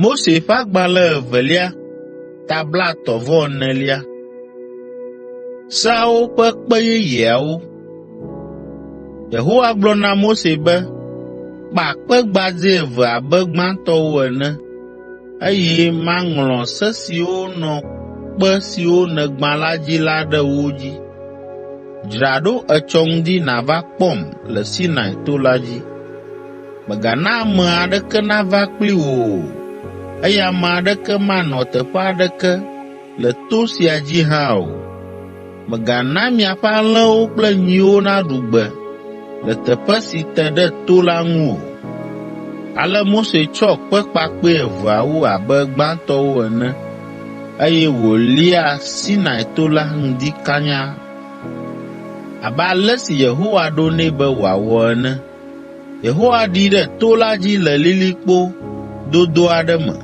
Mose ƒe Agbalẽ Evelia ta blaetɔ̃-vɔ-enelia. Seawo ƒe Kpe Yeyeawo. Yehowa gblɔ na Mose be, “Kpa kpe gbadzɛ eve abe gbãtɔwo ene, eye maŋlɔ se siwo nɔ kpe siwo nègbã la dzi la ɖe wo dzi. Dzra ɖo etsɔ ŋdi nàva kpɔm le Sinai to la dzi. Mègana ame aɖeke nava kpli wò o, eye ame aɖeke manɔ teƒe aɖeke le to sia dzi hã o. Mègana miaƒe alẽwo kple nyiwo naɖu gbe le teƒe si te ɖe to la ŋu o.” Ale Mose tsɔ kpe kpakpɛ eveawo abe gbãtɔwo ene, eye wòlia Sinai to la ŋdi kanya abe ale si Yehowa ɖo nɛ be wòawɔ ene. Yehowa ɖi ɖe to la dzi le lilikpo dodo aɖe me,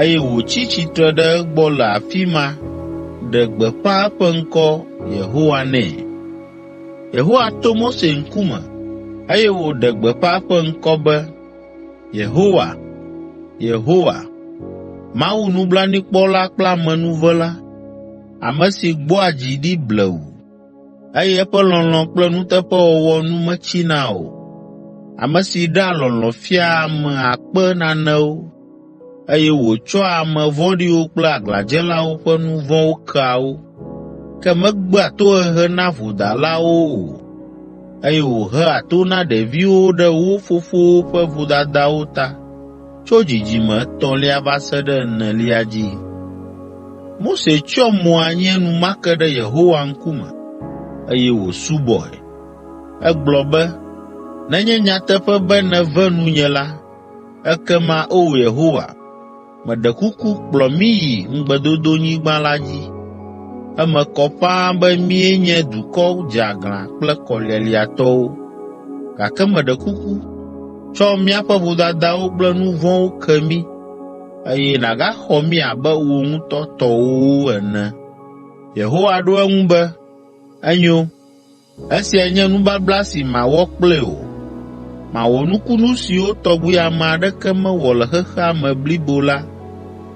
eye wòtsi tsitre ɖe egbɔ le afi ma ɖe gbeƒã eƒe ŋkɔ Yehowa nɛ. Yehowa to Mose ŋkume, eye wòɖe gbeƒã eƒe ŋkɔ be, “Yehowa, Yehowa, Mawu nublanuikpɔla kple amenuvela, ame si gbɔa dzi ɖi blewu, eye eƒe lɔlɔ̃ kple nuteƒewɔwɔ nu metsina o, ame si ɖea lɔlɔ̃ fiaa ame akpe nanewo, eye wòtsɔa ame vɔ̃ɖiwo kple aglãdzelawo ƒe nu vɔ̃wo kea wo, ke megbea tohehe na vodalawo o, eye wòhea to na ɖeviwo ɖe wo fofowo ƒe vodadawo ta tso dzidzime etɔ̃lia va se ɖe enelia dzi.” Mose tsyɔ mo anyi enumake ɖe Yehowa ŋkume, eye wòsubɔe. Egblɔ be, “Nenye nyateƒe be nève nunye la, ekema O Yehowa, meɖe kuku kplɔ mí yi ŋugbedodonyigba la dzi. Eme kɔ ƒãa be míenye dukɔ dzeaglã kple kɔlialiatɔwo, gake meɖe kuku, tsɔ míaƒe vodadawo kple nu vɔ̃wo ke mí, eye nàgaxɔ mí abe wò ŋutɔ tɔwòwo ene.” Yehowa ɖo eŋu be, “Enyo, esiae nye nubabla si mawɔ kpli wò. Mawɔ nukunu siwo tɔgbi ame aɖeke mewɔ le xexea me blibo la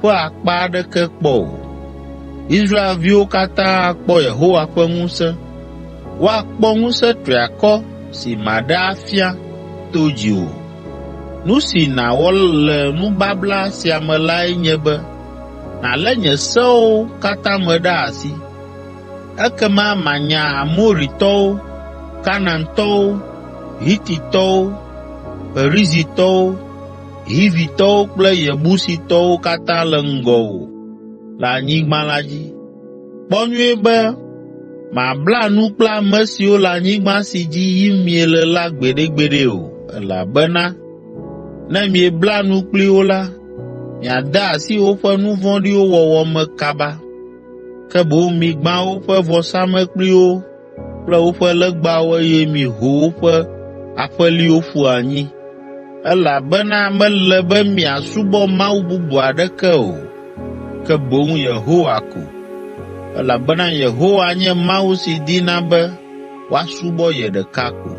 ƒe akpa aɖeke kpɔ o. Israelviwo katã akpɔ Yehowa ƒe ŋusẽ. Woakpɔ ŋusẽ triakɔ si maɖe afia to dziwò. Nu si nàwɔ le nubabla sia me lae nye be nàlé nye sewo katã me ɖe asi. Ekema manya Amoritɔwo, Kanaantɔwo, Hititɔwo, Perizitɔwo, Hivitɔwo kple Yebusitɔwo katã le ŋgɔwò le anyigba la dzi. Kpɔ nyuie be màbla nu kple ame siwo le anyigba si dzi yim miele la gbeɖegbeɖe o, elabena ne miebla nu kpli wo la, miade asi woƒe nu vɔ̃ɖiwo wɔwɔ me kaba. Ke boŋ migbã woƒe vɔsamlekpuiwo kple woƒe legbawo eye miho woƒe aƒeliwo ƒu anyi, elabena mele be miasubɔ mawu bubu aɖeke o, ke boŋ Yehowa ko, elabena Yehowa nye Mawu si dina be woasubɔ ye ɖeka ko.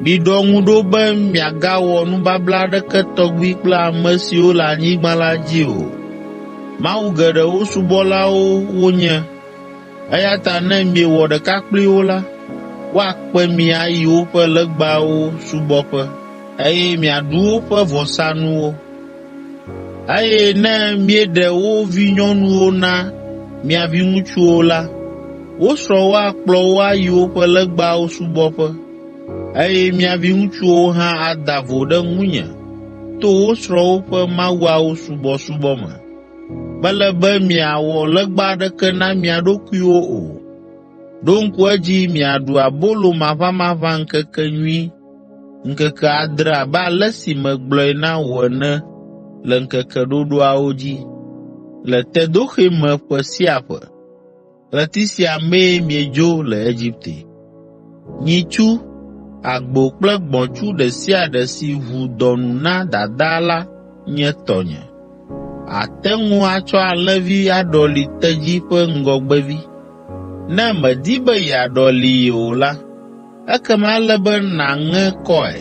Miɖɔ ŋu ɖo be miagawɔ nubabla aɖeke tɔgbi kple ame siwo le anyigba la dzi o. Mawu geɖewo subɔlawo wonye, eya ta ne miewɔ ɖeka kpli wo la, woakpe mi ayi woƒe legbawo subɔƒe, eye miaɖu woƒe vɔsanuwo. Eye ne míeɖe wo vinyɔnuwo na mia viŋutsuwo la, wo srɔ̃wo akplɔ wo ayi woƒe legbawo subɔƒe, eye mia viŋutsuwo hã ada vo ɖe ŋunye to wo srɔ̃wo ƒe mawuawo subɔsubɔ me. Mele be miawɔ legba aɖeke na mia ɖokuiwo o. Ɖo ŋku edzi miaɖu abolo maʋamaʋã ŋkekenyui ŋkeke adre abe ale si megblɔe na wò ene le ŋkeke ɖoɖoawo dzi, le tedoxe me ƒe sia ƒe. Ɣleti sia mee miedzo le Egipte. Nyitsu, agbo kple gbɔ̃tsu ɖe sia ɖe si ʋu dɔ nu na dadaa la nye tɔnye. Àte ŋu atsɔ alẽvi aɖɔli tedzi ƒe ŋgɔgbevi. Ne mèdi be yeaɖɔlii o la, ekema ele be nàŋe kɔe.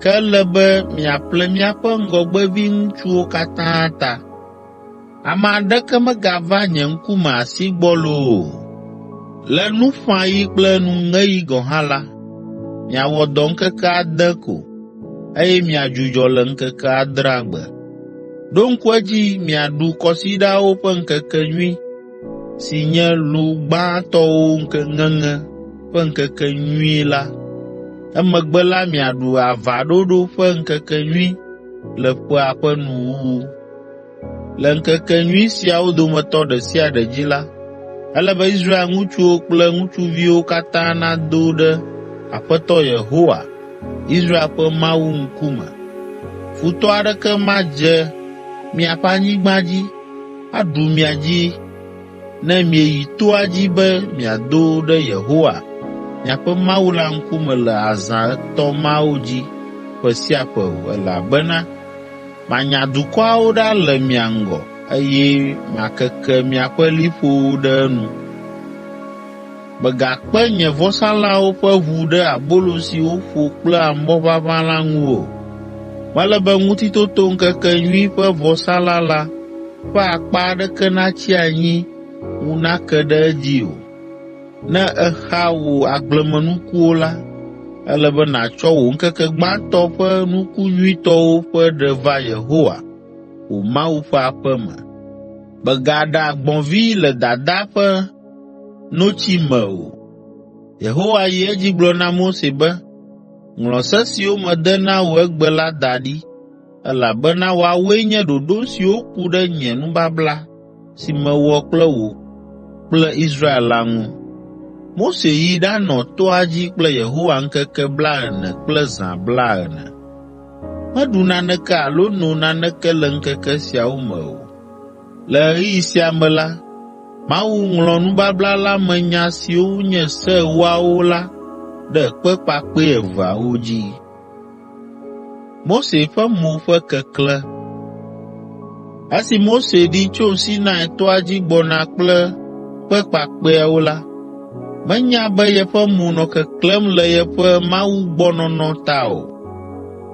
Ke ele be miaƒle miaƒe ŋgɔgbeviŋutsuwo katã ta. Ame aɖeke megava nye ŋkume asi gbɔlo o. Le nuƒãɣi kple nuŋeɣi gɔ̃ hã la, miawɔ dɔ ŋkeke ade ko, eye miadzudzɔ le ŋkeke adrea gbe. Ɖo ŋku edzi miaɖu Kɔsiɖawo ƒe Ŋkekenyui si nye lu gbãtɔwo ŋeŋe ƒe ŋkekenyui la. Emegbe la miaɖu Avaɖoɖo ƒe Ŋkekenyui le ƒea ƒe nuwuwu. Le ŋkekenyui siawo dometɔ ɖe sia ɖe dzi la, ele be Israel ŋutsuwo kple ŋutsuviwo katã nado ɖe Aƒetɔ Yehowa, Israel ƒe Mawu ŋkume. Futɔ aɖeke madze miaƒe anyigba dzi, aɖu mia dzi ne mieyi toa dzi be miado ɖe Yehowa, miaƒe Mawu la ŋkume le azã etɔ̃ mawo dzi ƒe sia ƒe o, elabena manya dukɔawo ɖa le mia ŋgɔ, eye makeke miaƒe liƒowo ɖe enu. Mègakpe nye vɔsalãwo ƒe ʋu ɖe abolo si woƒo kple amɔ ʋaʋã la ŋu o. Mele be Ŋutitotoŋkekenyui ƒe vɔsalã la ƒe akpa aɖeke natsi anyi ŋu nake ɖe edzi o. Ne èxa wò agblemenukuwo la, ele be nàtsɔ wò ŋkeke gbãtɔ ƒe nuku nyuitɔwo ƒe ɖe va Yehowa, wò Mawu ƒe aƒe me. Mègaɖa gbɔ̃vi le dadaa ƒe notsi me o. Yehowa yi edzi gblɔ na Mose be, “Ŋlɔ se siwo mede na wò egbe la da ɖi, elabena woawoe nye ɖoɖo siwo ku ɖe nye nubabla si mewɔ kple wò kple Israel la ŋu.” Mose yi ɖanɔ toa dzi kple Yehowa ŋkeke blaene kple zã blaene. Meɖu naneke alo no naneke le ŋkeke siawo me o. Le ɣeyiɣi sia me la, Mawu ŋlɔ nubabla la me nya siwo nye Se Ewoawo la ɖe kpe kpakpɛ eveawo dzi. Esi Mose ɖi tso Sinai toa dzi gbɔna kple kpe kpakpɛawo la, menya be yeƒe mo nɔ keklẽm le yeƒe mawugbɔnɔnɔ ta o.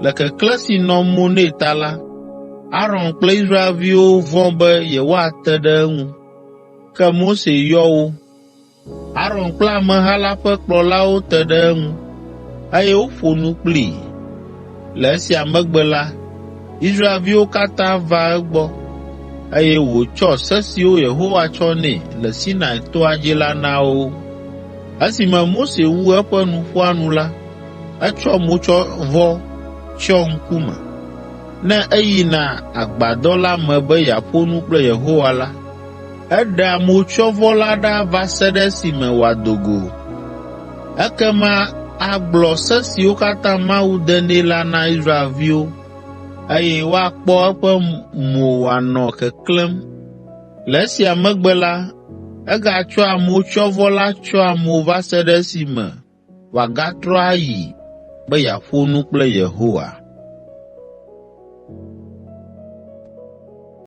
Le keklẽ si nɔ mo nɛ ta la, Aron kple Israelviwo vɔ̃ be yewoate ɖe eŋu. Ke Mose yɔ wo. Aron kple ameha la ƒe kplɔlawo te ɖe eŋu, eye woƒo nu kplii. Le esia megbe la, Israelviwo katã va egbɔ, eye wòtsɔ se siwo Yehowa tsɔ nɛ le Sinai toa dzi la na wo. Esime Mose wu eƒe nuƒoa nu la, etsɔ motsyɔvɔ tsyɔ ŋkume. Ne eyina agbadɔ la me be yeaƒo nu kple Yehowa la, eɖea motsyɔvɔ la ɖa va se ɖe esime wòado go. Ekema agblɔ se siwo katã Mawu de nɛ la na Israelviwo, eye woakpɔ eƒe mo wòanɔ keklẽm. Le esia megbe la, egatsɔa motsyɔvɔ la tsyɔa mo va se ɖe esime wòagatrɔ ayi be yeaƒo nu kple Yehowa.